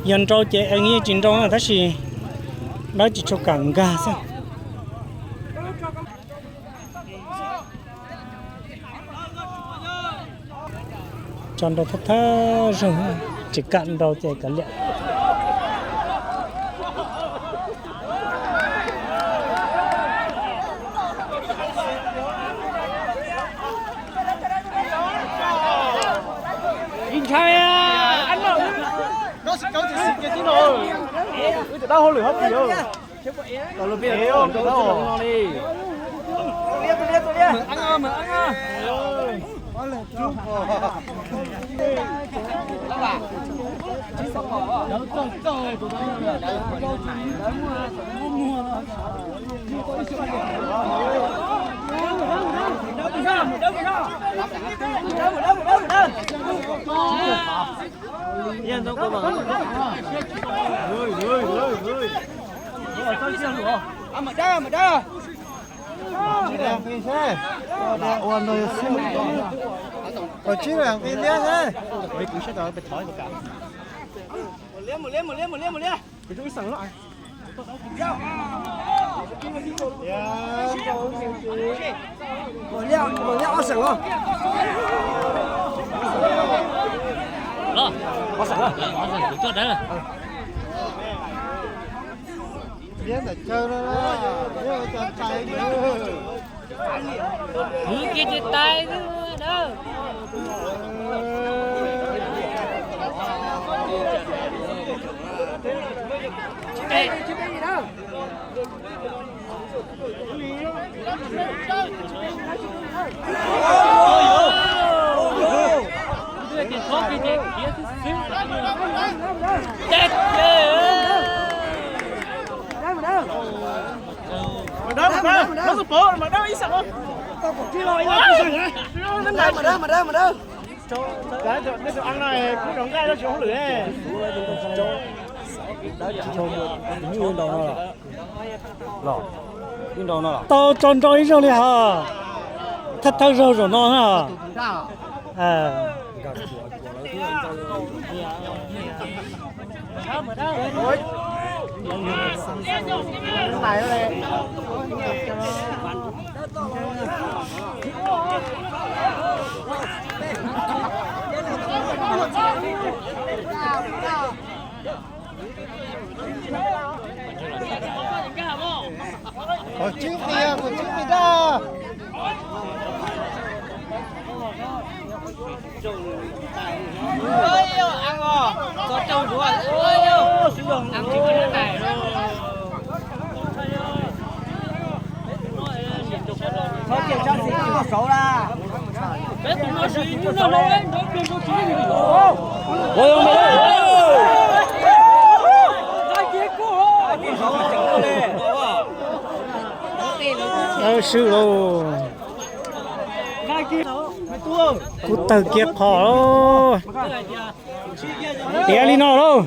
Yog nrau ces eev yeej tsis nrau na, tab sis dawb tsis tshua kam nkag xwb. Tso nrau thawj thawj zaug, tsis kam nrau ces kav liam. Ua tsib leeg nqi liab xwb. Los, ob xeem, ob xeem kuv tuaj dawb. Liab ntawm chaw no, liab ua cas tais. Kwv kiag ces tais xwb dawb. Tau tso nrau ib zaug li hos. Thawj thawj zaug zaum no na. Qhov tsib qia, qhov tsib qia dab. Swb lauj. Kuv tawg kiag qhov lauj. Tiav li no lauj.